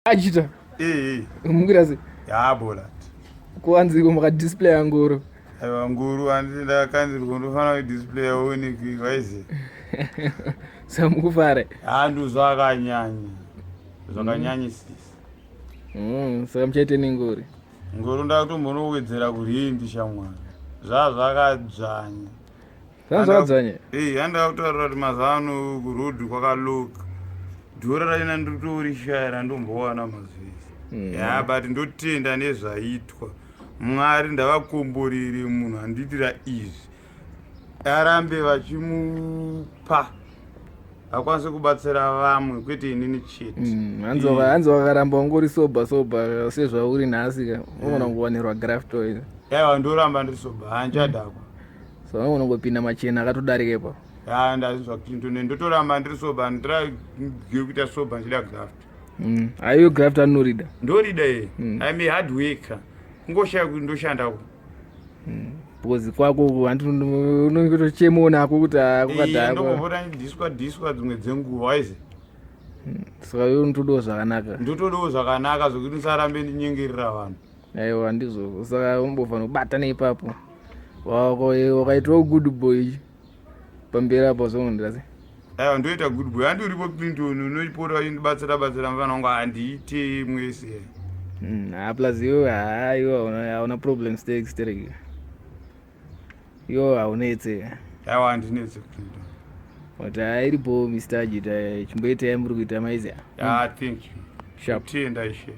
Achita. Eh. Mukuita sei? Ya bola. Kuanziko maka display ngoro. Aiwa, nguru handiti ndakanzirwa ndofanira kudisplay aoneki waizi. Saka mukufara? Handu zvakanyanya. Zvakanyanyisisa. Saka muchaite nengori? Ngoro ndakutombonowedzera kurindi, shamwari. Zvazvakadzvanya. Zvazvakadzvanya? Eh, handava kutaurira kuti mazuva ano kurodhi kwakaloka. Dhora rachona ndotorishaya randombowana mazuva. Ya, but ndotenda nezvaitwa. Mwari ndavakomborere munhu andiitira izvi. Arambe vachimupa akwanise kubatsira vamwe, kwete inini chete. Hanzi wakaramba ungori sober sober sezvauri nhasi ka, unogona kungowanirwa graft. Aiwa, ndoramba ndiri sober, handichadhakwa. So unogona kungopinda machena akatodarika ipapo. Ya, ndazvinzwa, Clinton. Ndotoramba ndiri sober, ndirage kuita sober ndichida graft. Aiyo, graft anorida. Ndorida ye. I'm a hard worker, kungoshaya kuti ndoshandako. Because kwako hanti unongotochemawo nako kuti kukadhakwa. Ndombopota ndidhiswa dhiswa dzimwe dzenguva, waizi. Saka iwe unotodawo zvakanaka. Ndotodawo zvakanaka zvokuti ndisarambe ndinyengerera vanhu. Aiwa, ndizvo. Saka umbofanira kubata neipapo. Wakaitawo good boy pamberi apo, zvonondira sei? Aiwa, ndoita good boy. Handi uripo, Clinton, unopota uchindibatsira batsira mufana wangu, handiite mwese. Ha, plus iwe, ha, iwe hauna problem sterek, iwe haunetse. Aiwa, handinetse, Clinton. But iripo, Mr Ajita, chimboitai muri kuita maiziya. Ya, thank you. Sharp. Tenda, ishe.